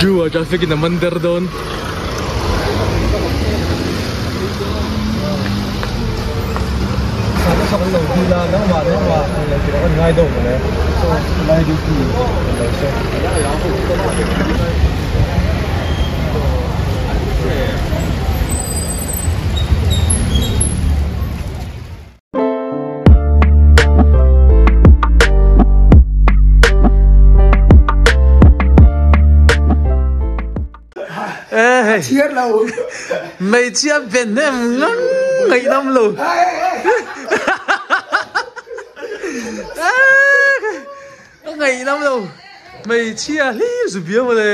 Drew a traffic in a man der dawn. Hmeichhia ben hnem ngang ngaihnam lo. Ka ngaihnam lo. Hmeichhia hlim zu bia mawle.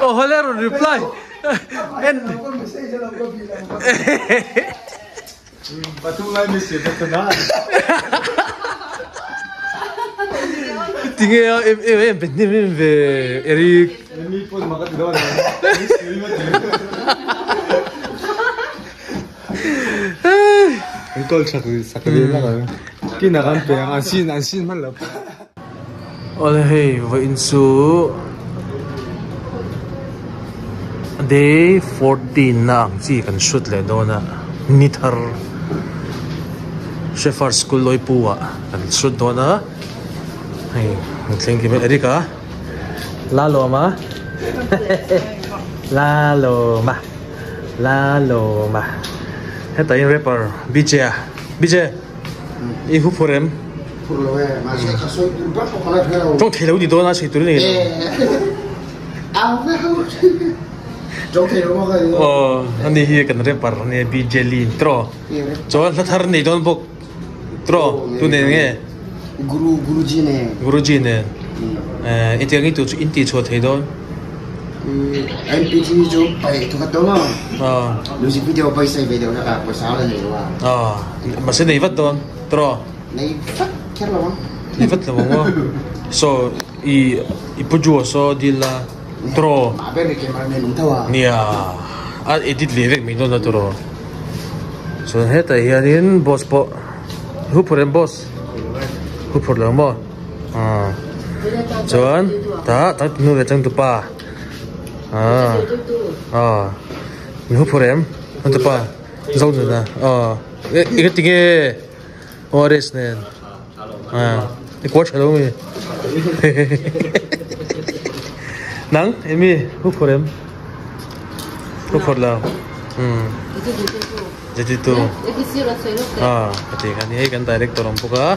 Oh hole rawn reply en Tinge a em em em em em ve Eric An kawl sak sak ve lak ang. Kin ah kan pe ang an sin an sin hman lo. Awle hei vawiin chu day 14 na ang chi kan shoot leh dawn a ni thar Shepherd school Lawipu ah kan shoot dawn a hei an thleng kim Eric a Lalawma Lalawma. La lo ma hetah hian rapper BJ a BJ i hu phur em phur lo e mahse ka sawi tur ber pawh ka la hre lo tawng thei lo ni dawn a sawi tur i nei lo tawng thei lo maw ka ni aw ani hi kan rapper ania BJ Lin tiraw chuan hla thar nei dawn bawk tiraw tu nen nge Guru Guruji nen Guruji nen etiang hi tu chu in tih chhuah thei dawn MPT chu paih thu khat dawn a music video pawisa ve deuh hlek a pawisa la nei lo a mahse nei vat dawn tiraw nei vat kher lo ang nei vat lo ang aw so i i pu Ju saw dil la tiraw mah ber hi cameraman awm tho a nia a edit ve vek mai dawn a tiraw chuan hetah hianin boss pawh hu phur em boss hu phur lo maw Chuan tah tak nu leh changtupa ah ah min hu phur em changtupa zo nuna aw e ka tinge ORS nen ah i kual tha lo mi nang emi hu phur em hu phur lo um Zetitu ah ka tih kha ni hei kan director awm bawk a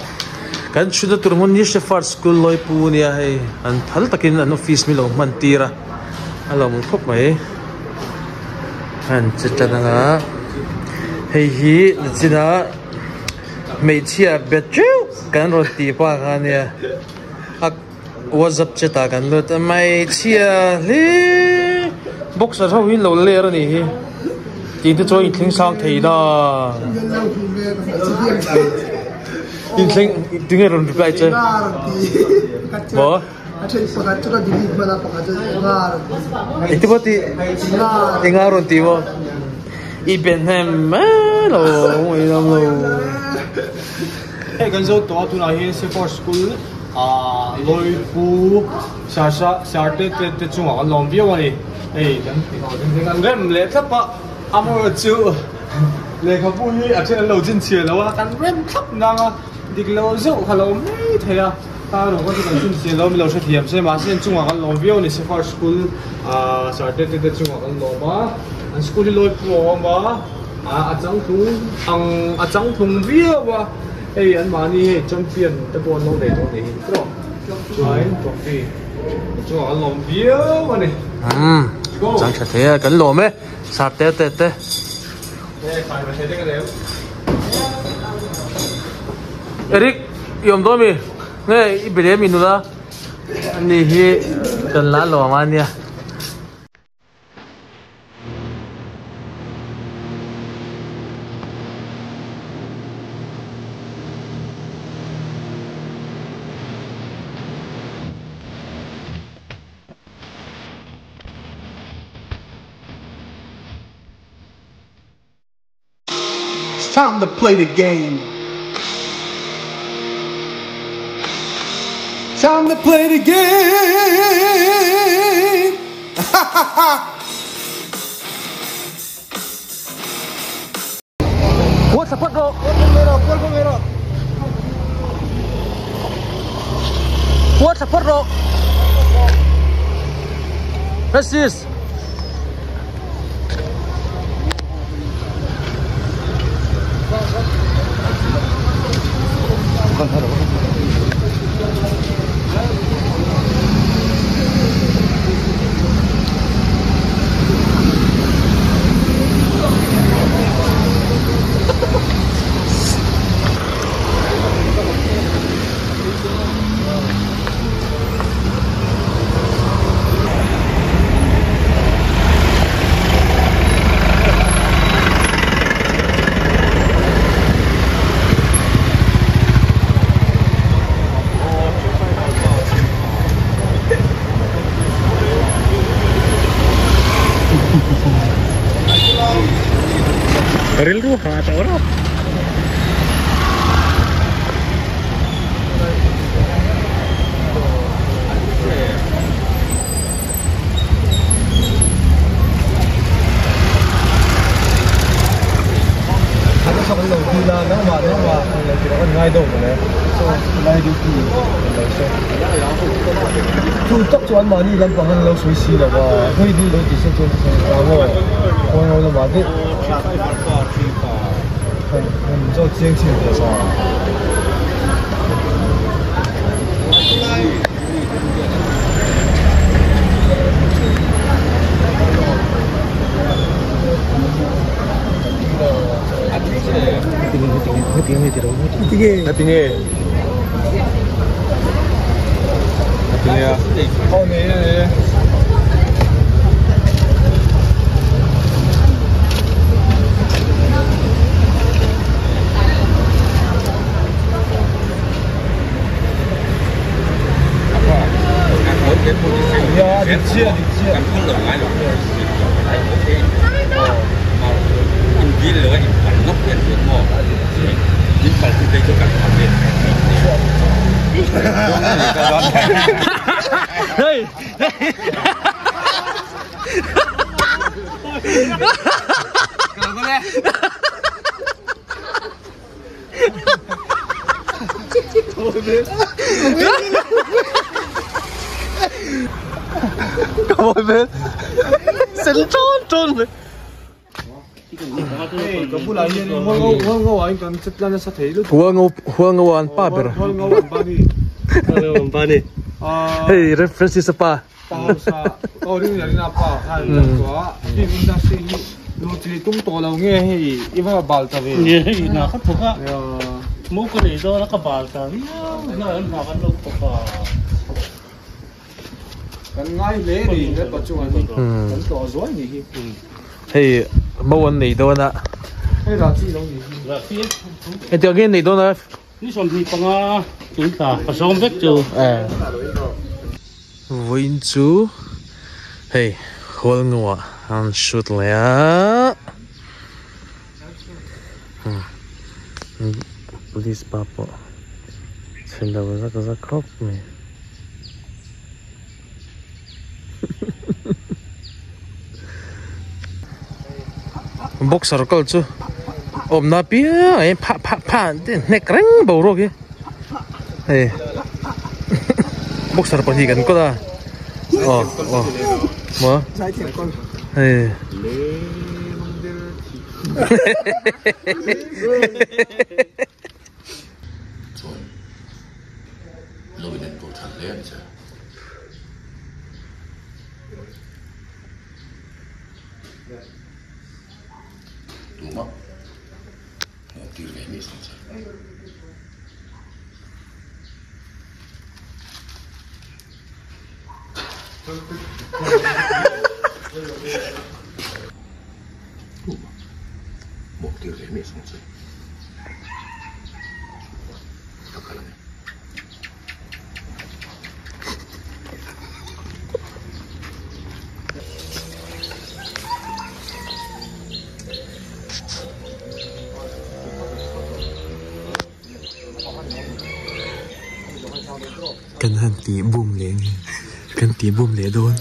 kan chhutna tur hmun hi Shepherd School Lawipu ania hei an phal takin an office mi lo hman tir a a lawm khawp mai an che tan anga hei hi nachina hmeichhia bet teuh kan rawn tih pa kha ania a whatsapp chat ah kan lut a hmeichhia hle boxer ho hi an lo ler a nih hi tih te chuan inthleng sang thei na inthleng tinge rawn reply che maw engtin maw tih enga rawn tih maw i ben hnem mai lo i lam lo. Hei kan zo tawh a tunah hian Sephora School ah Lawipu Sarte te te chungah kan lawm viau a ni. Hei kan kan rem leh thlap a, amaherawhchu chu lehkhabu hi a then an lo chhinchhiah lo a, kan rem thlap nang a, dik lo zeuh kha lo mai thei a, ta erawh kha chu kan chhinchhiah lo a, mi lo hrethiam se mahse an chungah kan lawm viau a ni Sephora School ah Sarte te te chungah kan lawm a, an school hi Lawipu a awm a. A changtlung ang a changtlung viau a hei an mahni hei champion te pawh an lo nei tawh a nih hi tawh chuan trophy chungah kan lawm viau a ni. Umm chang tha thei a kan lawm e sar te te te. Eric i awm dawn mi nge i be leh mi nula ani hi kan la lawm a nia. Time to play the game. Time to play the game. Ha ha ha. What's up, bro? What's up, bro? Francis. Ril ru ha ta ora. Chu tak chuan mahni lampang an lo sawi si lo va hei hi lo ti se chuan khawi ngo lamah te han zawt chiang chin teh sa. Tinge tinge oh ne ne ya dik chia dik chia Hey. Come on, man. Sen trôn trôn mày. Huang ngô an pa ber. Huang ngô an pa ni. Hey, reference pa. Pa sa. Oh, ring na pa khan to. Film industry hi lu chi tum to lo nge hei i va bal ta ve. Nge hei na kha thuka. Mo ko nei do na ka bal ta. Na na kan lo ko pa. Kan ngai le ni le pa chung ani. Kan to zoi ni hi. Hey, mo an nei do na. Hei ra chi lo ni. Ra chi. Hey, tiang nge nei do na. Ni som ni panga tun ta ka som vek chu. Eh. Voin chu. Hey, hol ngwa an shoot le a. Police pa po. Chenda wa za za khop me. Boxer kal chu om na pia ai pha pha pha te nek reng bo ro ki. Hey. Boxer pa hi kan ko da. Oh oh. Mo. Hey. Kan han ti bum leh nge kan ti bum leh dawn.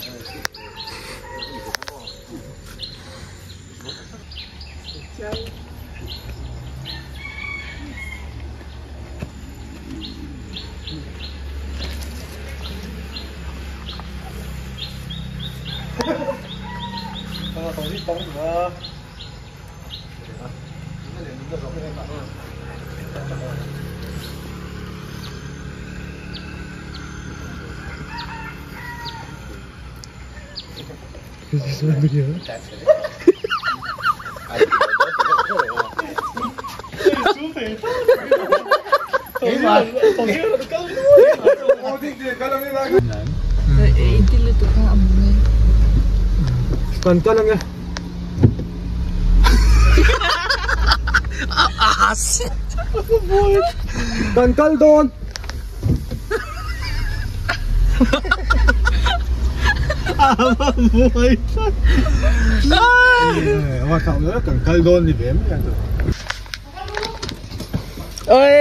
Kan kal ange. Kan kal dawn. Kan kal dawn ni ve mai ang chu. Ôi.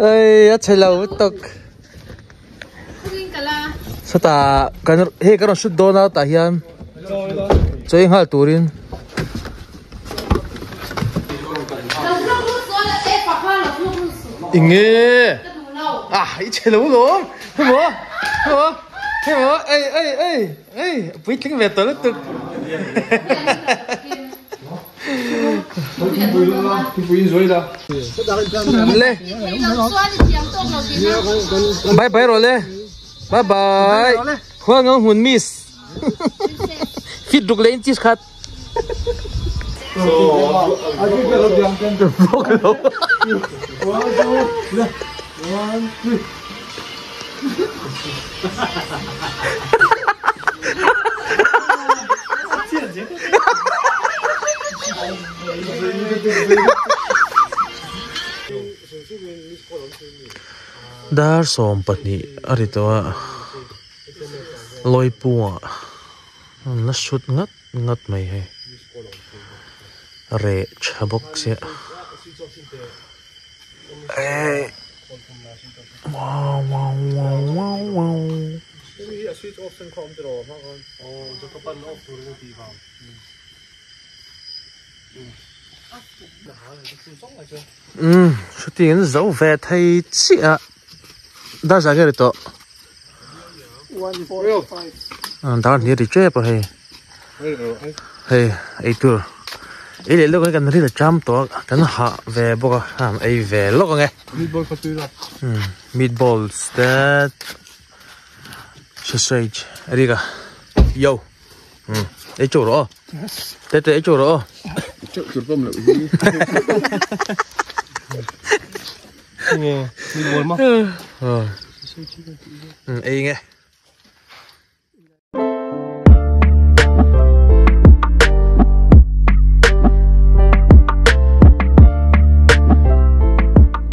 Ơi, a chhelo tuk. Sata kan he kan shoot dawn a tah hian chei nghal turin. Inge. À, i chhelo lawm. Hei maw? Hei maw? Hei maw? Ei ei ei ei puitling ve tawh lutuk. Le. Bye bye rồi le. Bye bye. Hoa ngong hun miss. Fit ruk le inches khat. Vlog lo. Dar sawm pahnih a ri tawh a Lawipua an la shoot ngat ngat mai hei reh tha bawk sia eh wow wow wow wow wow. Um shooting an zo ve thei chiah dar zah nge ri tawh dar hnih a ri tep a hei hei eitur ei leh lawk ang kan ri la cham tawh a kan hah ve bawk a han ei ve lawk ang e meatballs te sausage a rik a yo. Ei chu rawh aw. Tete ei chu rawh aw. Chauh tur pawm loh hi. Nge, meatball ma. Ei nge.